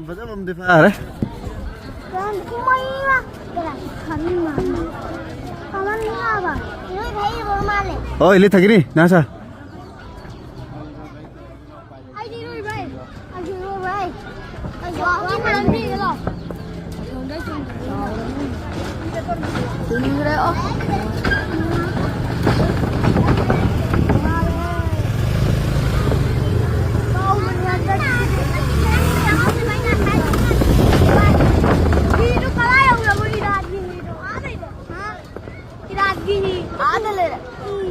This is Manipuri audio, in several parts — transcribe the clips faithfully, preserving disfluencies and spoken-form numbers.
ꯐꯖꯕ ꯑꯃꯗꯤ ꯐꯥꯔꯦ꯫ ꯀꯃꯥꯏꯅ? ꯀꯃꯥꯏꯅ? ꯅꯣꯏ ꯐꯩꯕ ꯃꯥꯜꯂꯦ꯫ ꯍꯣꯏ, ꯂꯤꯠ ꯊꯒꯤꯅꯤ, ꯅꯁꯥ꯫ ꯑꯩꯗꯤ ꯏꯔꯣꯏꯕ ꯍꯩ꯫ ꯑꯩꯁꯨ ꯏꯔꯣꯏꯕ ꯍꯩ꯫ ꯑꯩꯁꯨ ꯑꯍꯨꯝ ꯂꯝꯕꯤꯗ ꯂꯥꯛꯑꯣ꯫ ꯇꯨꯝꯈ꯭ꯔꯦ, ꯑꯣ꯫ ꯍꯤꯗꯨ ꯀꯗꯥꯏ ꯌꯧꯔꯕ ꯏꯔꯥꯠꯀꯤ ꯍꯤꯗꯣ? ꯑꯥ ꯂꯩꯔꯦ꯫ ꯏꯔꯥꯠꯀꯤ ꯍꯤ꯫ ꯑꯥꯗ ꯂꯩꯔꯦ꯫ ꯎꯝ꯫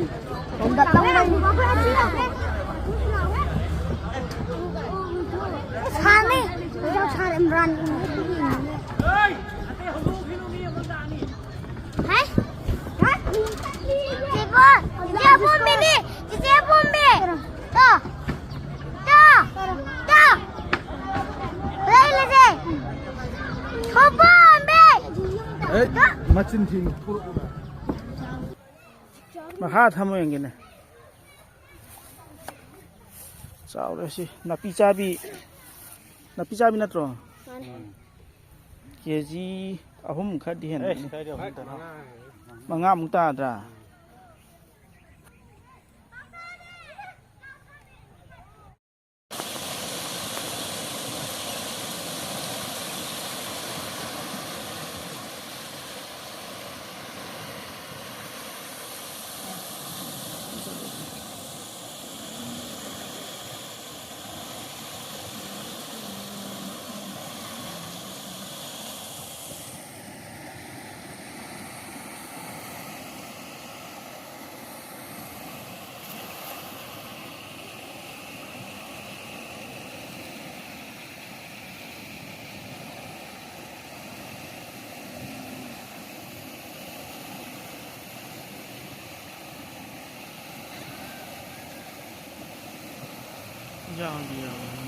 ꯁꯥꯡꯉꯦ꯫ ꯁꯥꯔ ꯏꯝꯔꯥꯟ꯫ ꯍꯥꯏ꯫ ꯆꯦꯆꯦ ꯑꯄꯣꯝꯕꯤꯅꯤ꯫ ꯆꯦꯆꯦ ꯑꯄꯣꯝꯕꯤ꯫ ꯇꯣ꯫ ꯇꯣ꯫ ꯇꯣ꯫ ꯂꯩ, ꯂꯩ, ꯂꯩ꯫ ꯊꯣꯝꯕꯣꯝꯕꯤ꯫ ꯑꯦ, ꯃꯆꯤꯟ ꯊꯤꯅꯤ꯫ ꯃꯈꯥ ꯊꯝꯃꯣ ꯌꯦꯡꯒꯦꯅꯦ꯫ ꯆꯥꯎꯔꯦ ꯁꯤ꯫ ꯅꯥꯄꯤ ꯆꯥꯕꯤ, ꯅꯥꯄꯤ ꯆꯥꯕꯤ ꯅꯠꯇ꯭ꯔꯣ? ꯃꯥꯅꯦ꯫ ꯀꯦ ꯖꯤ ꯑꯍꯨꯝ ꯈꯔꯗꯤ ꯍꯦꯟꯕꯅꯤ꯫ ꯃꯉꯥꯃꯨꯛ ꯇꯥꯗ꯭ꯔꯥ? ꯌꯥꯎꯗꯤ ꯌꯥꯎꯋꯦ꯫